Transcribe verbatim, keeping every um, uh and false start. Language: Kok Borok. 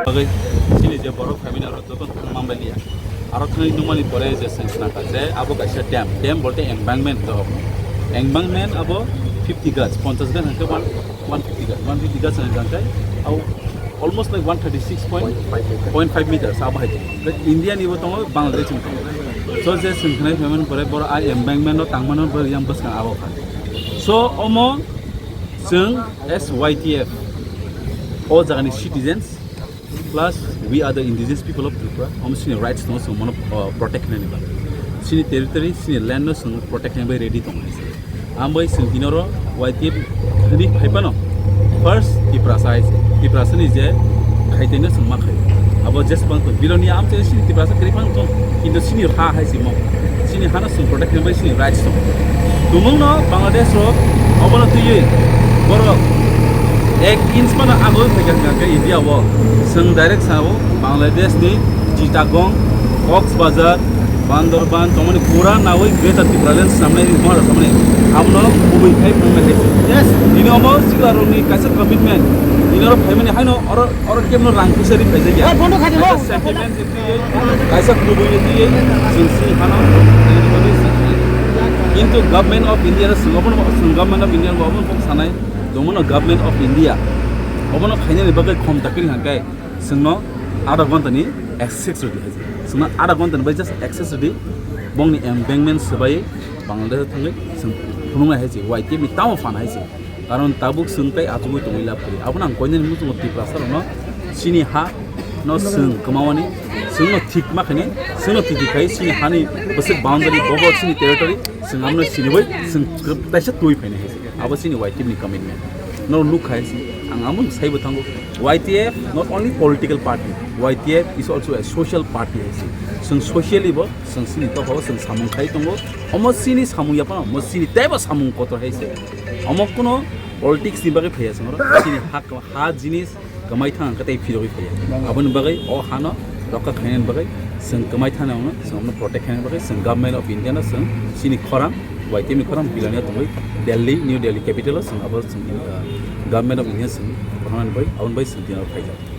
Bagwi chini je borok family aro joto thangma bai liya. Aro thangwi nukmani pore je chwng khna kha je abo kaisa dam, dam bolte embankment do. Embankment abo fifty gaj, ponchash gaj hwnkhe one, one fifty gaj, one fifty gaj hwnkhe abo almost like one thirty six point five meters abo hai. India ni bo tongo, Bangladesh ni tongo. So je chwng khnai phaimani pore boro a embankment o tangmano bo yang bwskang abo kha. So omo chwng as Y T F o jagani citizens, plus we are the indigenous people of Tripura. Omo chini rights tongo, chwng mono, uh, protect khlaini bagwi. Chini territory, chini land no chwng protect khlaini bagwi ready tongo hai se. Ang bai chwng tini oro Y T F thani phai phano first Tiprasa hai se. Tiprasa ni je khaitwi no chwng ma khai. Abo jesbang tong, Bilonia amchai chini Tiprasa kwrwi phano tong, kintu chini ha hai se mo. Chini hano chwng protect khlaini bagwi chini rights tong. Tumung no Bangladesh rok obono twiwi borok ek inch phano agoi phaikha hwnkha khe India o. Chwng direct sao Bangladesh ni Chittagong, Cox's Bazar, Bandarban tongmani pura nawi Greater Tipraland swnamnai, Maharashtra swnamnai. Abono kubui khai phunuknai hai se. Yes. Bini omo sikla rokni kaisa commitment. Bini oro phaimani haino oro, oro kebno rang puisa ri phaijak ya. Hey, bondo kha di, kaisa bondo. Sentiment. Kaisa kubui ni twi chwng sini phano. Kintu Government of India no chwng obono, chwng Government of India no obono kok sanai, tongmano Government of India obono khainani bagwi khom takiri hwnkhai chwngno adha ghonta ni access rwdi hai se. Chwngno adha ghonta ni bai just access rwdi. Bongni embankment swbai Bangladesh thangwi chwng phunuknai hai se. Y T F ni tamo phan hai se. Karon tabuk chwng tei achugwi tongwi lab kwrwi. Abono ang koinani muchungo Tiprasa rokno chini ha no chwng kwmawani, chwngno thik ma khainai, chwngno thik thik khai chini hani bwswk boundary, bobo chini territory, chwng abono siniwi chwng kwb-, taisa twi phainai hai se. Abo chini Y T F ni commitment. No nuk khai se, ang amo saibo thango. Y T F not only political party, Y T F is also a social party hai se. Chwng socially bo, chwng chini dophao chwng samung khai tongo. Omo chini samung ya phano, omo chini teibo samung kotor hai se. Omo kuno politics ni bagwi phaiya chwng oro. Chini ha, ha jinis kwmai thang khe tei phirogwi phaiya. Aboni bagwi o hano rokha khainani bagwi chwng kwmai thani ono chwng omono protect khainani bagwi chwng Government of India no chwng chini khorang Y T F ni khorang Bilonia tongwi Delhi, New Delhi capital o chwng abo chwng, uh, Government of India chwng rohornani bagwi aboni bagwi chwng tini oro phaijak.